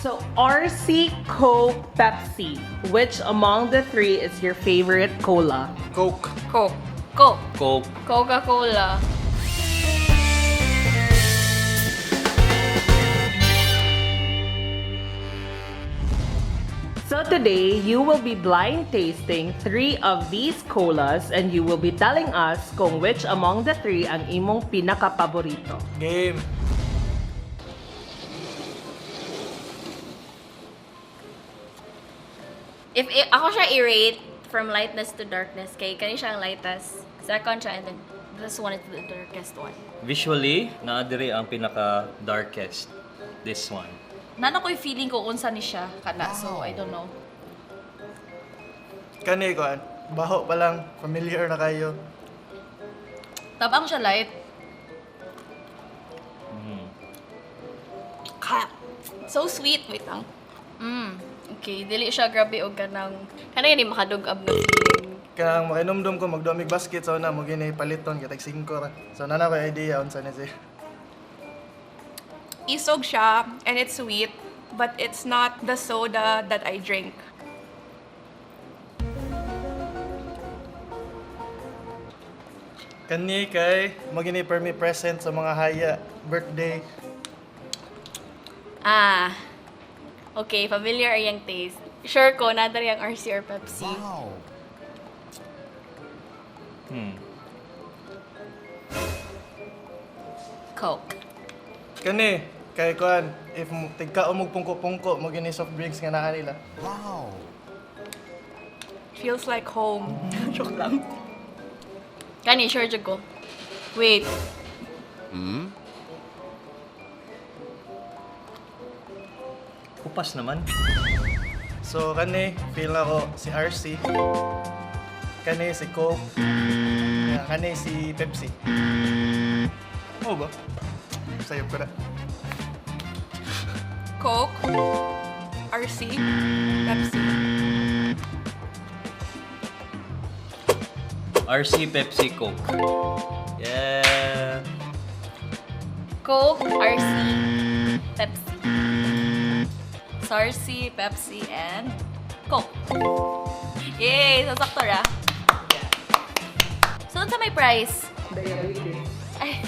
So RC, Coke, Pepsi. Which among the three is your favorite cola? Coke. Coke. Coke. Coke. Coca-Cola. So today, you will be blind tasting three of these colas and you will be telling us kung which among the three ang imong pinakapaborito. Game. If ako siya i-rate from lightness to darkness, kay kani siya ang lightest. Second siya, and then this one is the darkest one. Visually, naa diri ang pinaka darkest. This one. Nana ko'y feeling ko unsa ni siya kana, so I don't know. Kani ko, baho pa lang, familiar na kayo. Tabang siya light. Ka. So sweet, wait lang. Okay, dili siya grabe og kanang kanang yun makadugab nga feeling. Kanang makinomdom ko magdomig basket so na mo gini paliton kitag 5 ra. So nana ko idea unsa ni siya. Isog siya and it's sweet, but it's not the soda that I drink. Kani kay mo gini permi present sa mga haya birthday. Ah. Okay, familiar ang taste. Sure ko na diri ang RC or Pepsi. Coke. Kani kay kuan if tigka mo pungko-pungko mo gini soft drinks nga naa nila. Feels like home. Joke lang. Kani sure jud ko. Wait. Kupas naman. So kani feel ako si RC. Kani si Coke. Ah, kani si Pepsi. Oo ba? Sayop ko na. Coke, RC, Pepsi. RC, Pepsi, Coke. Yeah. Coke, RC, Pepsi. Sarsi, Pepsi, and Coke. Yay! Sasakto ra. So, unsa may price? Diabetes. Ay.